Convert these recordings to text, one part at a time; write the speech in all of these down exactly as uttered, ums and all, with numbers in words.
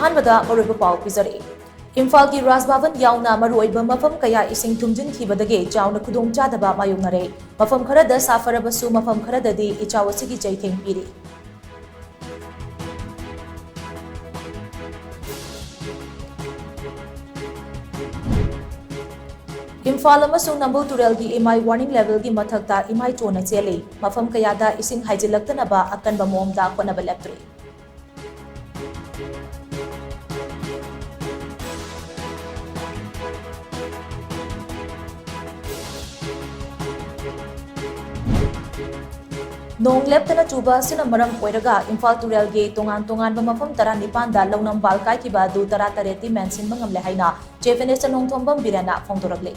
ꯑꯍꯥꯟꯕꯗ ꯃꯔꯨꯑꯣꯏꯕ ꯄꯥꯎ ꯄꯤꯖꯔꯛꯏ꯫ ꯏꯝꯐꯥꯜꯒꯤ ꯔꯥꯖ ꯚꯕꯟ ꯌꯥꯎꯅ ꯃꯔꯨꯑꯣꯏꯕ ꯃꯐꯝ ꯀꯌꯥ ꯏꯁꯤꯡ ꯊꯨꯝꯖꯤꯟꯈꯤꯕꯗꯒꯤ ꯆꯥꯎꯅ ꯈꯨꯗꯣꯡꯆꯥꯗꯕ ꯃꯥꯌꯣꯛꯅꯔꯦ꯫ ꯃꯐꯝ ꯈꯔꯗ ꯁꯥꯐꯔꯕꯁꯨ ꯃꯐꯝ ꯈꯔꯗꯗꯤ ꯏꯆꯥꯎ ꯑꯁꯤꯒꯤ ꯆꯩꯊꯦꯡ ꯄꯤꯔꯤ꯫ ꯏꯝꯐꯥꯜ ꯑꯃꯁꯨꯡ ꯅꯝꯕꯨꯜ ꯇꯨꯔꯦꯜꯒꯤ ꯏꯃꯥꯏ warning levelꯒꯤ ꯃꯊꯛꯇ ꯏꯃꯥꯏ ꯆꯣꯟꯅ ꯆꯦꯜꯂꯤ꯫ ꯃꯐꯝ ꯀꯌꯥꯗ ꯏꯁꯤꯡ ꯍꯥꯏꯖꯤꯜꯂꯛꯇꯅꯕ ꯑꯀꯟꯕ ꯃꯑꯣꯡꯗ ꯍꯣꯠꯅꯕ ꯂꯦꯞꯇ꯭ꯔꯤ꯫ ꯅꯣꯡ ꯂꯦꯞꯇꯅ ꯆꯨꯕ ꯑꯁꯤꯅ ꯃꯔꯝ ꯑꯣꯏꯔꯒ ꯏꯝꯐꯥꯜ ꯇꯨꯔꯦꯜꯒꯤ ꯇꯣꯉꯥꯟ ꯇꯣꯉꯥꯟꯕ ꯃꯐꯝ ꯇꯔꯥꯅꯤꯄꯥꯟꯗ ꯂꯧꯅꯝ ꯕꯥꯜ ꯀꯥꯏꯈꯤꯕ ꯑꯗꯨ ꯇꯔꯥꯇꯔꯦꯠꯇꯤ ꯃꯦꯟꯁꯤꯟꯕ ꯉꯝꯂꯦ ꯍꯥꯏꯅ Chief Minister ꯅꯣꯡꯊꯣꯝꯕꯝ ꯕꯤꯔꯦꯟꯅ ꯐꯣꯡꯗꯣꯔꯛꯂꯤ꯫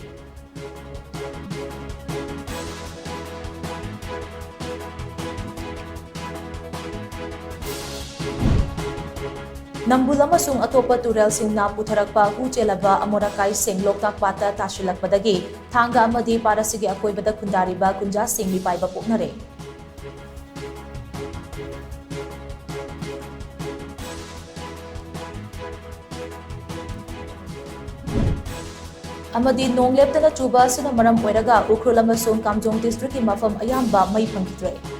ꯅꯝꯕꯨꯜ ꯑꯃꯁꯨꯡ ꯑꯇꯣꯞꯄ ꯇꯨꯔꯦꯜꯁꯤꯡꯅ ꯄꯨꯊꯔꯛꯄ ꯍꯨ ꯆꯦꯜꯂꯕ ꯑꯃꯣꯠ ꯑꯀꯥꯏꯁꯤꯡ ꯂꯣꯛꯇꯥꯛ ꯄꯥꯠꯇ ꯇꯥꯁꯤꯜꯂꯛꯄꯗꯒꯤ ꯊꯥꯡꯒ ꯑꯃꯗꯤ ꯄꯥꯠ ꯑꯁꯤꯒꯤ ꯑꯀꯣꯏꯕꯗ ꯈꯨꯟꯗꯥꯔꯤꯕ ꯀꯨꯟꯖꯥꯁꯤꯡ ꯃꯤꯄꯥꯏꯕ ꯄꯣꯛꯅꯔꯦ꯫ ꯑꯃꯗꯤ ꯅꯣꯡ ꯂꯦꯞꯇꯅ ꯆꯨꯕ ꯑꯁꯤꯅ ꯃꯔꯝ ꯑꯣꯏꯔꯒ ꯎꯈ꯭ꯔꯨꯜ ꯑꯃꯁꯨꯡ ꯀꯥꯝꯖꯣꯡ districtꯀꯤ ꯃꯐꯝ ꯑꯌꯥꯝꯕ ꯃꯩ ꯐꯪꯈꯤꯗ꯭ꯔꯦ꯫